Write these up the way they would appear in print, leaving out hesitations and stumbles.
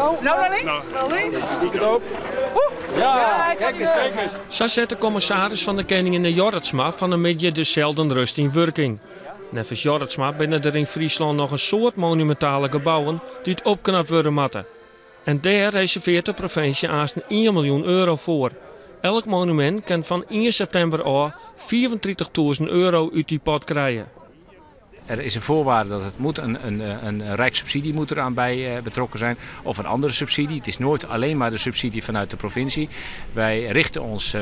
Oh, No nei links? Nei links. Die kant op. Ja, kijk eens, kijk eens. Sa set de kommissaris fan de Keninginne Jorritsma fan 'e middei de Zeldenrust yn wurking. Neffens Jorritsma binne der yn Fryslân noch in soad monumintale gebouwen dy't opknapt wurde moatte. En dêr reservearret de provinsje aansten 1 miljoen euro foar. Elk monumint kin fan 1 septimber ôf 35.000 euro út dy pot krije. Er is een voorwaarde dat het moet een rijkssubsidie moet eraan bij betrokken zijn of een andere subsidie. Het is nooit alleen maar de subsidie vanuit de provincie. Wij richten ons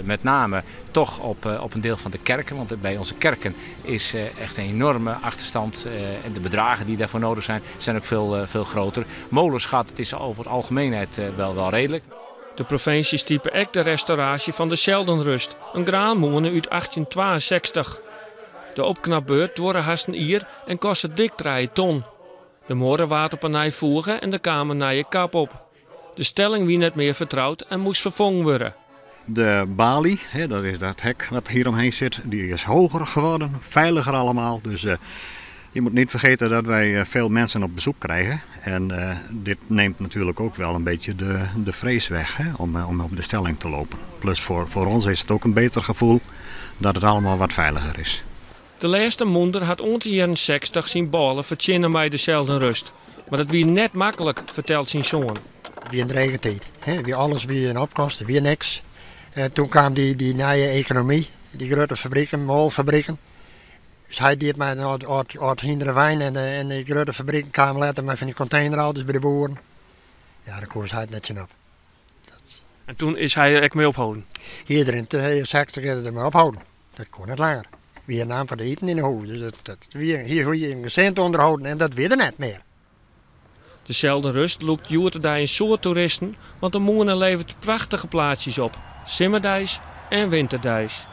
met name toch op een deel van de kerken. Want bij onze kerken is echt een enorme achterstand. En de bedragen die daarvoor nodig zijn, zijn ook veel groter. Molens gaat, het is over het algemeenheid wel redelijk. De provinsje stipe ek de restauraasje fan de Zeldenrust, in graanmûne út 1862. De opknapbeurt duorre hast in jier en koste dik 3 ton. De muorre waard op 'e nij foege en der kaam in nije kap op. De stelling wie net mear fertroud en moast ferfongen wurde. De balie, hè, dat is dat hek wat hier omheen zit, die is hoger geworden, veiliger allemaal. Dus je moet niet vergeten dat wij veel mensen op bezoek krijgen. En dit neemt natuurlijk ook wel een beetje de vrees weg, hè, om op de stelling te lopen. Plus voor ons is het ook een beter gevoel dat het allemaal wat veiliger is. De lêste mûnder hat oant de jierren 60 syn bôle fertsjinne mei de Zeldenrust. Mar dat wie net maklik, fertelt syn soan. Wie in drege tiid. Hè? Wie alles wie in opkomst, wie niks. En toen kwam die nije ekonomy, dy grutte fabriken, moalfabriken. Dus hy die mei in âld hynder en wein en dy grutte fabriken kamen letter mei fan dy containerauto's by de boeren. Ja, dêr koe hy net tsjin op. Dat... En toen is hy der ek mei opholden? Hier in de 60 is er mei opholden. Dat koe net langer. Wie naam fan de iten yn 'e hûs. Dus dat wie, hier hoe je in gesin te ûnderhâlden en dat wie der net mear. De Zeldenrust lûkt hjoed-de-dei in soad toeristen, want de mûne leveret prachtige plaatsjes op. Simmerdeis en winterdeis.